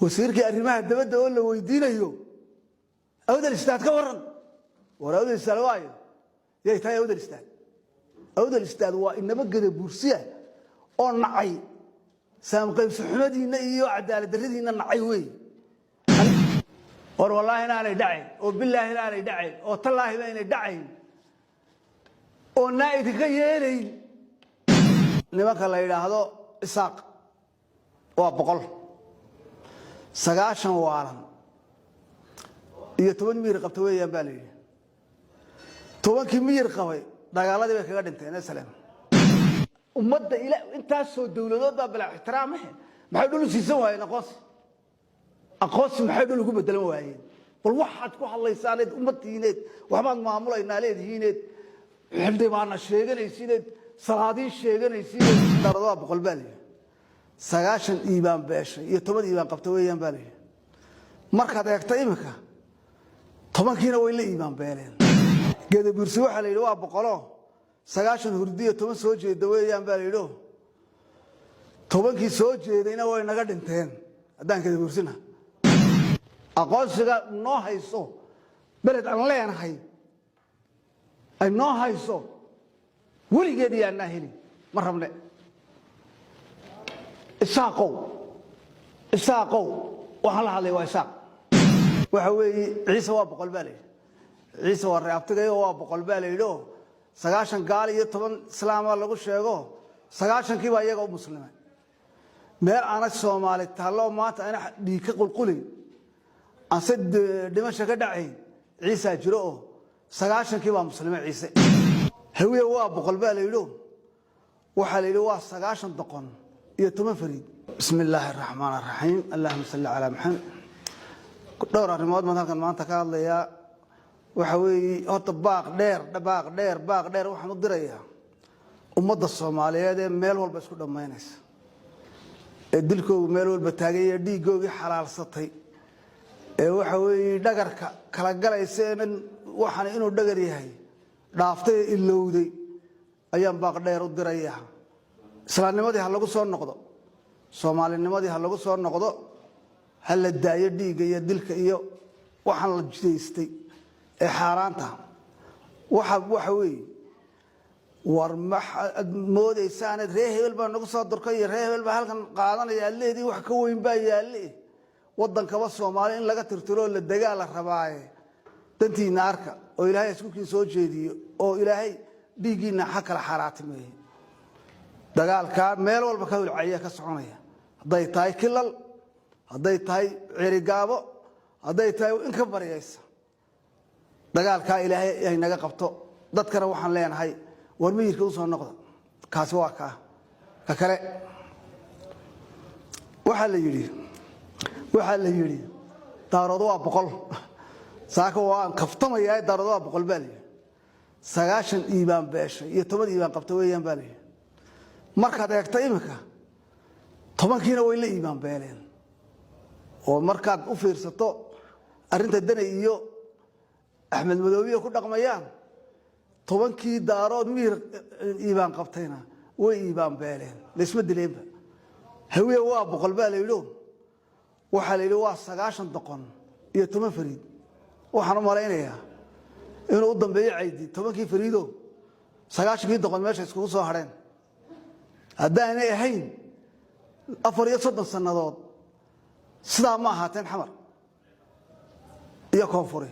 Wasiirkii arrimaha dabadda oo la weydiinayo Awdal State ka waran. War Awdal State waayo? Yay tahay Awdal State? Awdal State waa inaba Gadabuursiya oo nacay saamqaybsi xumadiinna iyo cadaalad darradiinna nacay wey. War wallaahi inaanay dhacayn, oo bilaahi inaanay dhacayn, oo tallaahi ba inay dhacayn, oo naa idinka yeelayn. Nimanka la yidhaahdo Isaaq waa 100, 90 waalan iyo 10 miyir qabta weeyaan baa la yidhi. 10-kii miyir qabay dagaaladii bay kaga dhinteen. Slm ummadda ila intaasoo dowladood baa bilaa ixtiraamahe. Maxay dhul u siisan waayeen aqoonsi? Aqoonsi maxay dhul ugu bedelan waayeen? Bal waxaad ku hadlaysaaneed ummadtiineed, waxbaad maamulaynaa leedihiineed, xildhibaana sheeganaysiineed, salaadiin sheeganaysiineed. Darado waa 100 baa layidhi, 90 iibaan beeshay iyo 10 iibaan qabta weeyaan baa layidhi. Markaad eegta iminka, 10-kiina way la iibaan beeleen. Gadabursi waxaa la yidhi waa 100, 90 hurdiyo 10 soo jeeda weeyaan baa la yidhi. 10-kii soo jeedayna way naga dhinteen haddaan Gadabursina. Aqoonsiga noo hayso, beled aan leenahay ay noo hayso, weligeed iyaanaa helin, ma rabne. Isaaqow, Isaaqow, waxaan la hadlay waa Isaaq. Waxa weeye, Ciise waa 100 baa la yidhi. Ciise waa reabtigayo, waa 100 baa la yidhi oo 90 gaal iyo 10 islaama lagu sheego. 90-kii baa iyaga u muslimay. Meel aana Soomaali taallo maanta ana dhiig ka qulqulayn, anse dhimasha ka dhacayn, Ciisaa jiro oo 90-kii baa muslimay Ciise. Hawiye waa 100 baa la yidhi. Waxaa la yidhi waa 90 doqon iyo 10 fariid. Bismi illaahi araxmaan araxiim, allahuma salli calaa Maxamed. Dhowr arrimood baan halkan maanta ka hadlayaa. Waxa weeye, horta baaq dheer, baaq dheer, baaq dheer waxaan u dirayaa ummadda Soomaaliyeed ee meel walba isku dhammaynaysa, ee dilkoogu meel walba taagay, ee dhiiggoogii xalaalsatay, ee waxa weeye dhagarka kala galaysa, ee waxaan inuu dhagar yahay dhaaftay ee ilowday ayaan baaq dheer u dirayaa. Islaamnimadii ha lagu soo noqdo, soomaalinimadii ha lagu soo noqdo, ha la daayo dhiigga iyo dilka iyo waxaan la jidaystay ee xaaraanta. Waxa weeye, war maxaad moodaysaanad ree hebel baa nagu soo durkay iyo ree hebel baa halkan qaadanaya aad leedii? Wax ka weyn baa yaalle. Waddankaba Soomaali in laga tirtiro la degaa la rabaaye. Dantiina arka oo Ilaahay iskukiin soo jeediyo, oo Ilaahay dhiiggiina ha kala xaaraatimeeye. Dagaalkaa meel walba ka hulcaya, ka soconaya, hadday tahay Kilal, hadday tahay Cerigaabo, hadday tahay in ka baryaysa, dagaalkaa Ilaahay ay naga qabto. Dadkana waxaan leenahay, war miyirka u soo noqda. Kaasi waa kaa. Ka kale, waxaa la yidhi Daarood waa 100. Saaka waan kaftamayaa. Daarood waa 100 baa la yidhi, 90 iibaan beeshay iyo 10 iibaan qabta weeyaan baa la yidhi. Markaad eegta iminka, 10-kiina way la iibaan beeleen. Oo markaad u fiirsato arrinta Danay iyo Axmed Madoobiya ku dhaqmayaan, 10-kii Daarood miyir iibaan qabtayna way iibaan beeleen, laysma dileenba. Hawiye waa 100 baa la yidhi. Waxaa la yidhi waa 90 doqon iyo 10 fariid. Waxaan u malaynayaa inuu u dambeeyo Caydi 10-kii fariido, 90-kii doqon meesha iskugu soo hadheen. Haddaanay ahayn 34 sannadood sidaa ma ahaateen. Xamar iyo Koonfuri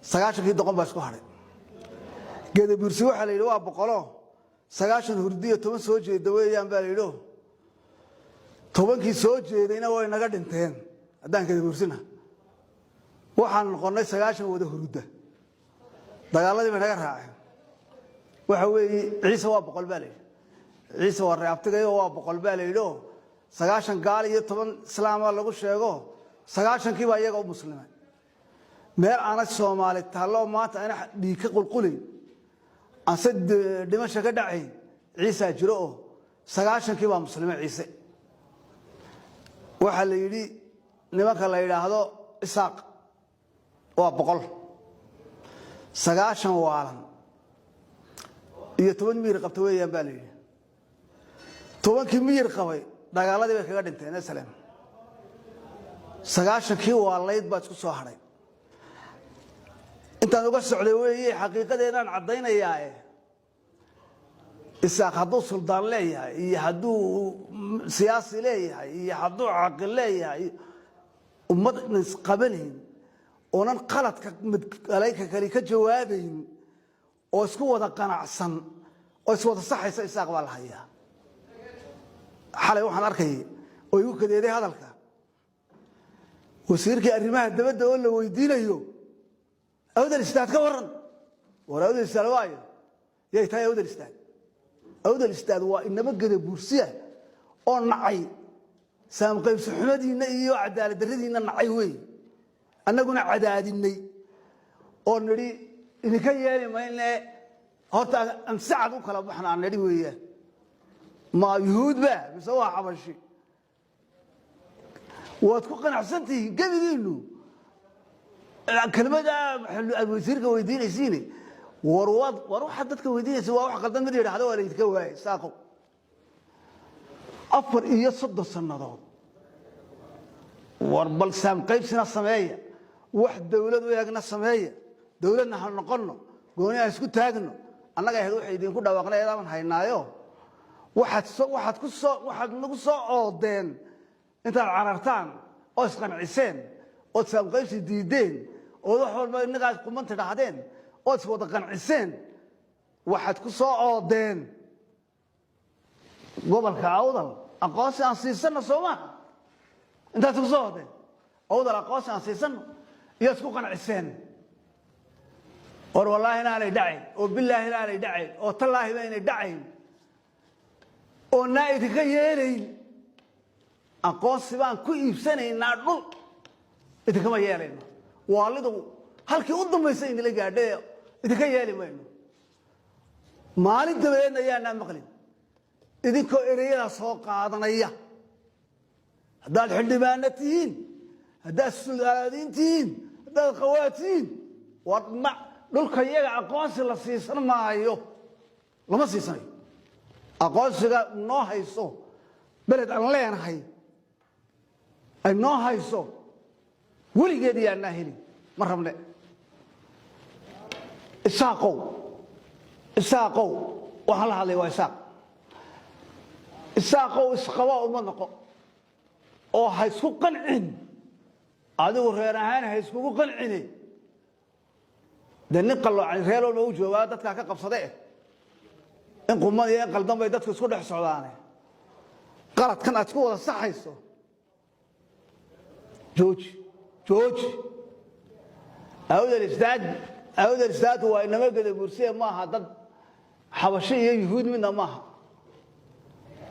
90-kii doqon baa isku hadhay. Gedabursi waxaa la yidhi waa 100, 90 hurdiyo 10 soo jeeda weeyaan baa la yidhi. 10-kii soo jeedayna way naga dhinteen haddaan Gadabursina. Waxaan noqonnay 90 wada hurudda, dagaaladii bay naga raaceen. Waxa weeye, Ciise waa 100 baa la yidhi. Ciise waa reabtigayo, waa 100 baa la yidhi oo 90 gaal iyo 10 islaama lagu sheego. 90-kii baa iyaga u muslimay. Meel aana Soomaali taallo maanta ana dhiig ka qulqulayn, anse dhimasha ka dhacayn, Ciisaa jiro oo 90-kii baa muslimay Ciise. Waxaa la yidhi nimanka la yidhaahdo Isaaq waa 100, 90 waalan iyo 10 miyir qabta weeyaan baa la yidhi. 10-kii miyir qabay dagaaladii bay kaga dhinteen. Slm 90-kii waalayd baa isku soo hadhay. Intaan uga socday weeye, xaqiiqadeedaan caddaynayaae. Isaaq hadduu suldaan leeyahay iyo hadduu siyaasi leeyahay iyo hadduu caqil leeyahay, ummad isqabanayn oonan qaladka midkalayka kale ka jawaabayn oo isku wada qanacsan oo iswada saxaysa, Isaaq baa la hayaa. Xalay waxaan arkayay oo igu kadeeday hadalka wasiirkii arrimaha dabadda oo la weydiinayo Awdal State ka waran. War Awdal State waayo? Yay tahay Awdal State? Awdal State waa inama gada buursiya oo nacay saamqaybsi xumadiinna iyo cadaalad darradiinna nacay wey. Annaguna cadaadinay oo nidhi idinka yeeli mayne, horta aan si cad u kala baxna aan nidhi weeyaan. Ma yuhuud ba mise waa Xabashi? Waad ku qanacsan tihiin gebigiinnu kelmada aad wasiirka weydiinaysiin. War waad, war waxaad dadka weydiinaysa waa wax qaldan. Mid yidhahda waa laydinka waayay. Saaqow, 34 sannadood, war bal saamqaybsina sameeya, wax dawlad u eegna sameeya, dawladna ha noqonno, gooni aan isku taagno. Annaga ahayd waxay idinku dhawaaqnay eedaaban haynaayo. Waxaad ku soo, waxaad nagu soo oodeen intaad carartaan oo isqanciseen ood saamqaybsi diideen ood wax walba innagaa quman tidhaahdeen ood iswada qanciseen. Waxaad ku soo oodeen gobolka Awdal aqoonsi aan siisanno, soo maaha? Intaad ku soo oodeen Awdal aqoonsi aan siisanno iyo isku qanciseen. War wallaahi inaanay dhacayn, oo bilaahi inaanay dhacayn, oo tallaahi baynay dhacayn, oo naa idinka yeelayn. Aqoonsi baan ku iibsanaynaa dhul, idinkama yeelayno. Waalidu halkii u dambaysa inala gaadhay, idinka yeeli mayno. Maalin dabadeedna yaanaa maqlin idinkoo ereyadaa soo qaadanaya. Haddaad xildhibaano tihiin, haddaad suldaadiin tihiin, haddaad qawaad tihiin, war ma dhulka iyaga aqoonsi la siisan maayo, lama siisanayo. Aqoonsiga noo hayso beled aan leenahay ay noo hayso weligeed yaanaa helin, ma rabne. Isaaqow, Isaaqow, waxaan la hadlay waa Isaaq. Isaaqow, isqaba, uma noqo oo ha isku qancin. Adigu reer ahaan ha iskugu qancine. Dee nin qalloocan reer walba u joogaa, dadkaa ka qabsade. In quman iyo in qaldan bay dadku isku dhex socdaane. Qaladkan aad isku wada saxayso jooji, jooji. Awdal State, Awdal State waa inama gadabuursiya, maaha dad Xabasho iyo Yuhuud midna maaha.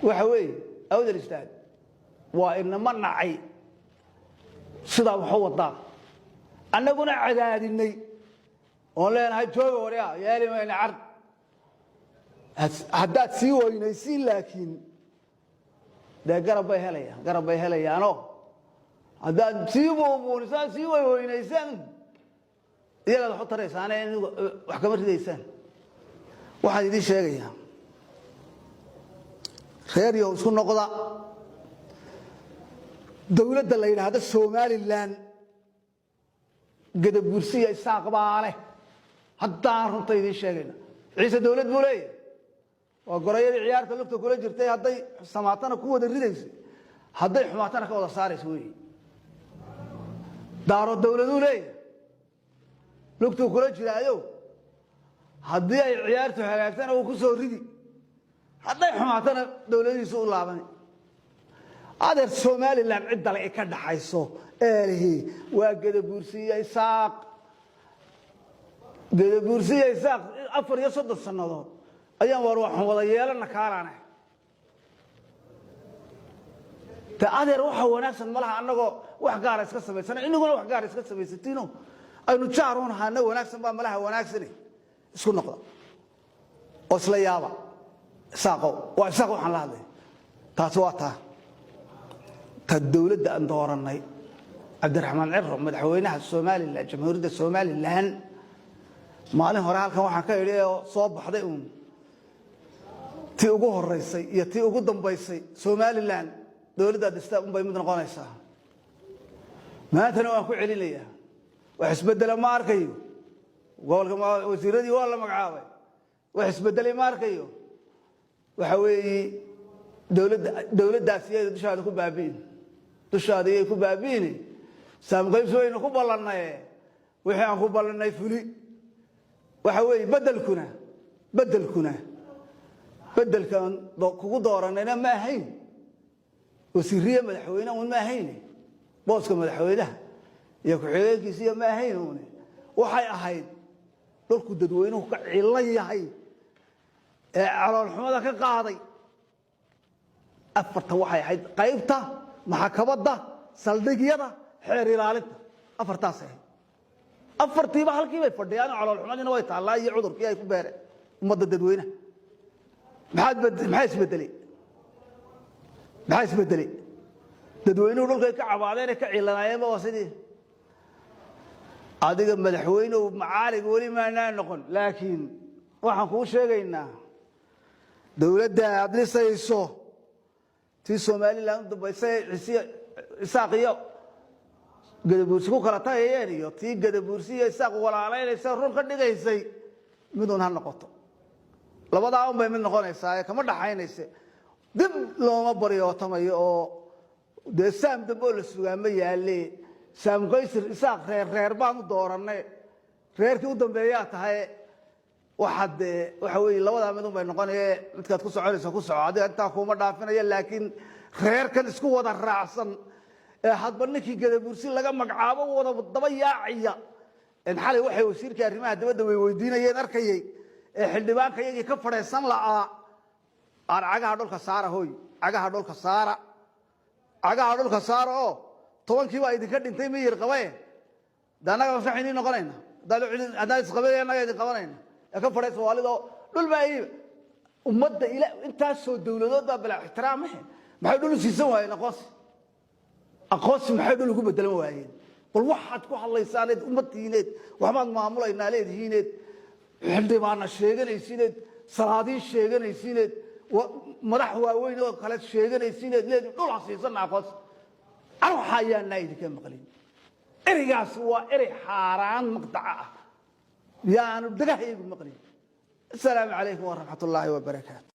Waxa weeye Awdal State waa inama nacay sidaa waxu wadaa, annaguna cadaadinay oon leenahay jooga, warya yeeli mayna card. Haddaad sii weynaysiin laakiin dee garab bay helayaan, garab bay helayaanoo haddaad sii buunbuunisaan, sii weynaysaan, iyagaad wax u taraysaane, wax kama ridaysaan. Waxaan idiin sheegayaa, reer yow, isku noqda. Dowladda la yidhaahdo Somaliland Gadabuursiya Isaaq baa leh. Haddaan runta idiin sheegayna, Ciise dowlad buu leeyahay. Waa gorayadii ciyaarta lugta kula jirtay. Hadday samaatana ku wada ridaysay, hadday xumaatana ka wada saaraysa weeye. Daaro dowladuu leeyahay, lugtuu kula jiraayo. Haddii ay ciyaartu hagaagtana uu ku soo ridi, hadday xumaatana dowladihiisu u laabani. Adeer, Somaliland cid dale ay ka dhaxayso eelihi waa Gadabuursiya Isaaq. Gadabuursiya Isaaq 34 sannadood ayaan war waxaan wada yeelana kaalaane. Te adeer, waxa wanaagsan malaha annagoo wax gaara iska samaysana, inaguna wax gaara iska samaysatiino aynu jaaruun ahaana wanaagsan baa malaha wanaagsane. Isku noqda oo isla yaaba. Isaaqow, waa Isaaq waxaan la hadlay. Taasi waa taa. Ta dowladda aan doorannay, Cabdiraxmaan Ciro, madaxweynaha Somaliland, Jamhuuriyadda Somaliland, maalin hore halkan waxaan ka idhi oo soo baxday uun tii ugu horeysay iyo tii ugu dambaysay, Somaliland dowladda dhista unbay mid noqonaysaa. Maantana waan ku celinayaa, wax isbedela ma arkayo. Gobolka wasiiradii waa la magacaabay, wax isbedelay ma arkayo. Waxa weeye, dowladda, dowladdaas iyada dushaada ku baabi'in, dushaada iyay ku baabi'ini. Saamqaybsi waynu ku ballannaye, wixii aan ku ballannay fuli. Waxa weeye, bedelkuna bedelkaan kugu dooranayna ma ahayn wasiiriye madaxweyne un ma ahayn, booska madaxweynaha iyo ku-xigeenkiisiiyo ma ahayn une. Waxay ahayd dhulku dadweynuhu ka cilan yahay ee caloolxumada ka qaaday afarta. Waxay ahayd qaybta maxkamadda, saldhigyada, xeer ilaalinta, afartaas ahayd. Afartiiba halkii bay fadhiyaan, caloolxumadiina way taallaa iyo cudurkii ay ku beereen ummadda dadweynaha. Maxaa isbedelay? Maxaa isbedelay? Dadweynuhu dhulkay ka cabaadeen ee ka cilanaayeenba waa sidii. Adiga madaxweynuhu macaalig weli maanaa noqon, laakiin waxaan kuu sheegaynaa dowladda aad dhisayso, tii Somaliland u dambaysay Isaaq iyo Gadabuursi ku kala tagayeen iyo tii Gadabuursi iyo Isaaq walaalaynaysa run ka dhigaysay, midun ha noqoto. Labadaa un bay mid noqonaysaa ee kama dhaxaynayse. Dib looma baryootamayo oo dee saam dambe oo la sugaa ma yaalle. Saam qaysir Isaaq reer reer baan u doorannay, reerkii u dambeeyaa tahay. Waxaad dee waxa weeye, labadaa mid un bay noqonaye, midkaad ku soconayso ku soco. Adiga intaa kuuma dhaafinaya, laakiin reerkan isku wada raacsan ee hadba ninkii Gadabuursi laga magacaabo wada daba yaaciya. Xalay waxay wasiirkii arrimaha dibadda way weydiinayeen arkayay ee xildhibaanka iyagii ka fadhiisan la'aa. Aan cagaha dhulka saara, hoy, cagaha dhulka saara, cagaha dhulka saara oo 10-kii baa idinka dhintay miyir qabaye. De annaga maskax idiin noqonayna haddaan isqabanaya, annaga idin qabanayna ee ka fadhay Soomaalida oo dhul baa iiba ummadda ila. Intaasoo dowladood baa bilaa ixtiraamahe. Maxay dhul u siisan waayeen aqoonsi? Aqoonsi maxay dhul ugu bedelan waayeen? Bal waxaad ku hadlaysaaneed ummaddiineed, waxbaad maamulaynaa leedihiineed, xildhibaana sheeganaysiineed, salaadiin sheeganaysiineed, madax waaweyn oo kale sheeganaysiineed, leedihin dhul ha siisana aqoonsi. Arwaxa ayaanaa idinka maqlin. Ereygaas waa erey xaaraan maqdaca ah, yaanu dhagahaygu maqlin. Asalaamu calaykum waraxmat ullaahi wabarakaatu.